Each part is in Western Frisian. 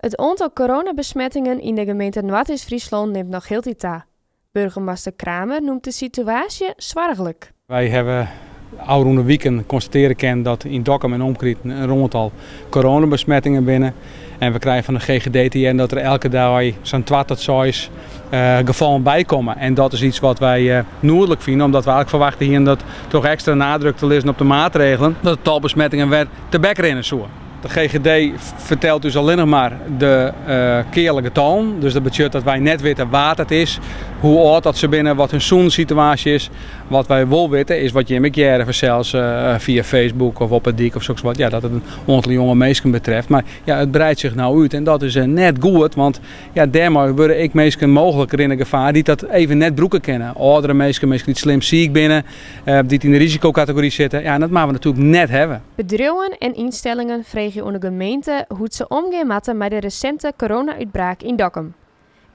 It oantal coronabesmettingen yn de gemeente Noardeast-Fryslân nimt noch hieltyd ta. Boargemaster Kramer neamt de situaasje soarchlik. Wy hawwe ôfrûne wiken konstatearje kinnen dat yn Dokkum en omkriten in oantal coronabesmettingen binne. En we krije fan de GGD te hearren dat der elke dei sa'n twa tot seis gefallen bykomme. En dat is iets wat wy nuodlik fine, omdat we eigentlik ferwachte hienen dat troch ekstra nadruk te lizzen op de maatregelen, dat it tal besmettingen wer tebek rinne soe. De GGD fertelt ús allinnich mar de keale getallen. Dus dat betsjut dat wy net witte wa't it is, hoe âld dat se binne, wat hun sûnenssituaasje is. Wat wy wol witte is wat jim ek hearre fansels fia Facebook of op 'e dyk of soks wat, ja, dat it in oantal jonge minsken betreft. Mar ja, it breidt sich no út en dat is net goed, want ja, dêrmei wurde ek minsken mooglik rinne gefaar dy't dat even net brûke kinne. Âldere minsken, minsken dy't slim siik binne, dy't yn de risikokategory sitte. Ja, en dat moatte we natuerlik net hawwe. Bedriuwen en ynstellingen freegje oan de gemeente hoe't se omgean moatte mei de resinte corona-útbraak yn Dokkum.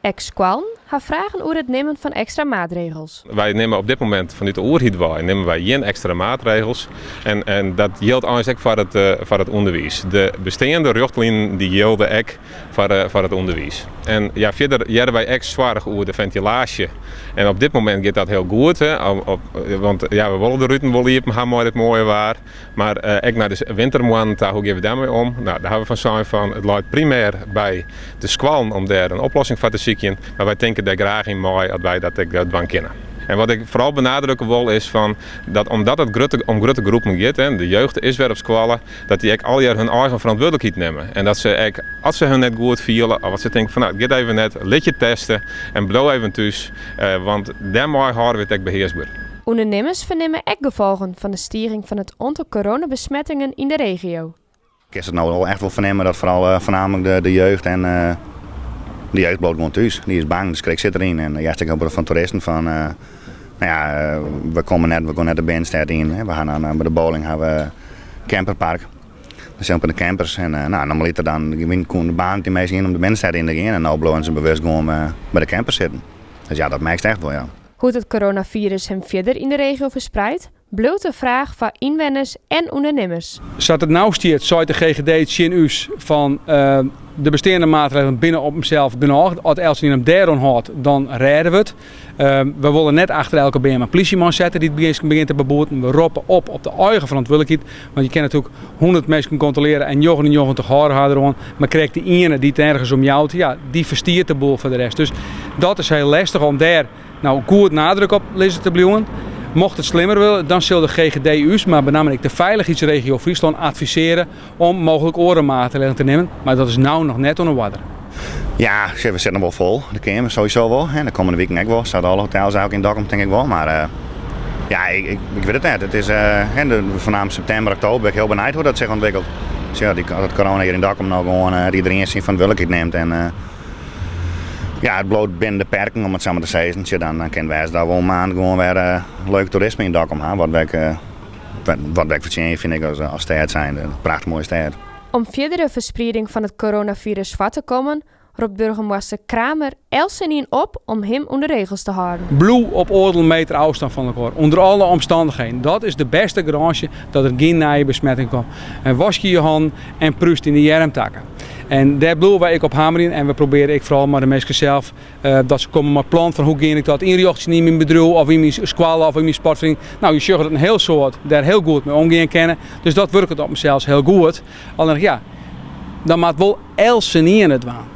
Ek skoallen ha fragen oer it nimmen fan ekstra maatregels. Wy nimme op dit momint fanút de oerheid wei nimme wy gjin ekstra maatregels en, en dat jildt eins ek foar it, foar it ûnderwiis. De besteande rjochtlinen dy jilde ek foar, foar it ûnderwiis. En ja, fierder hearre wy ek soarch oer de fentilaasje. En op dit momint giet dat hiel goed, hè, op, want ja, we wolle de ruten wol iepen ha mei dit moaie waar. Mar ek nei de wintermoannen ta, hoe gean we dêrmei om? No, dêr hawwe we fan sein fan it leit primêr by de skoallen om dêr in oplossing foar te sykjen, mar wy tinke dêr graach yn mei as wy dat ek dwaan kinne. En wat ik foaral benadrukke wol is fan dat omdat it grutte, om grutte groepen giet, en de jeugd is wer op skoalle, dat dy ek allegear hun eigen ferantwurdlikheid nimme. En dat se ek, as se hun net goed fiele of as se tinke fan no, it giet even net, lit je teste en bliuw even thús, want dêrmei hâlde we it ek behearsber. Undernimmers fernimme ek gefolgen fan de stiging fan it oantal coronabesmettingen yn de regio. Kinst it no al echt wol fernimme dat foaral foarnaamlik de jeugd en de jeugd bliuwt gewoan thús. Dy is bang, de skrik sit deryn. En hearst ek hiel fan toeristen fan, no ja, we komme net, we gean net de binnenstêd yn. We ha dan by de bowling ha we camperpark. Dan sitte de campers en no, normaliter dan koene de baan dy minsken yn om de binnenstêd yn te gean en no bliuwe se bewust gewoan by de camper sitten. Dus ja, dat merkst echt wol, ja. Hoe't it coronafirus him fierder yn de regio ferspreidt, bliuwt in fraach foar ynwenners en ûndernimmers. Sa't it no stiet, seit de GGD tsjin ús fan de besteande maatregelen binne op himsels genôch. As eltsenien him dêroan hâldt, dan rêde we it. We wolle net achter elke beam in plysjeman sette dy't minsken begjint te beboeten. We roppe op op de eigen ferantwurdlikheid. Want je kinne natuerlik 100 minsken kontrolearje en 99 hâlde har deroan. Mar krekt dy iene dy't ergens om jout, ja, dy ferstiert de boel foar de rest. Dus dat is hiel lestich om dêr no goed nadruk op lizze te bliuwen. Mocht it slimmer wurde, dan sil de GGD ús, mar benammen ek de Feilichheidsregio Fryslân advisearje om mooglik oare maatregelen te nimmen. Mar dat is no noch net oan 'e oarder. Ja, we sitte noch wol fol. De keamers sowieso wol. De kommende wiken ek wol. Sa't alle hotels eigentlik yn Dokkum tink ik wol. Mar uh, ja, ik, ik, ik wit it net. It is uh, voornamelijk septimber, oktober ben ik hiel benijd hoe dat sich ûntwikkelt. Dus ja, die, dat corona hjir yn Dokkum no gewoan uh, iedereen syn ferantwurdlikheid nimt en uh, ja, it bliuwt binnen de perken om it sa mar te sizzen. Tsja, dan, dan kin it wêze dat we in maand gewoan wer uh, leuk toerisme yn Dokkum ha. Wat wy, uh, wat wy fertsjinje fyn ik as, as stêd zijnde. In prachtich moaie stêd. Om fierdere fersprieding fan it coronafirus foar te kommen, ropt boargemaster Kramer eltsenien op om him oan de regels te hâlden. Bliuw op oardel meter ôfstân fan elkoar, ûnder alle omstannichheden. Dat is de bêste garânsje dat der gjin nije besmetting komt. En waskje je hannen en prúst yn de earmtakken. En dêr bliuwe wy ek op hamerjen en we probearje ek foaral mei de minsken sels dat se komme mei plan fan hoe gean ik dat ynrjochtsjen yn myn bedriuw of yn myn skoalle of yn myn sportferiening. No, je sjogge dat in hiel soad dêr hiel goed mei omgean kinne. Dus dat wurket op himsels hiel goed. Allinnich ja, dan moat wol eltsenien it dwaan.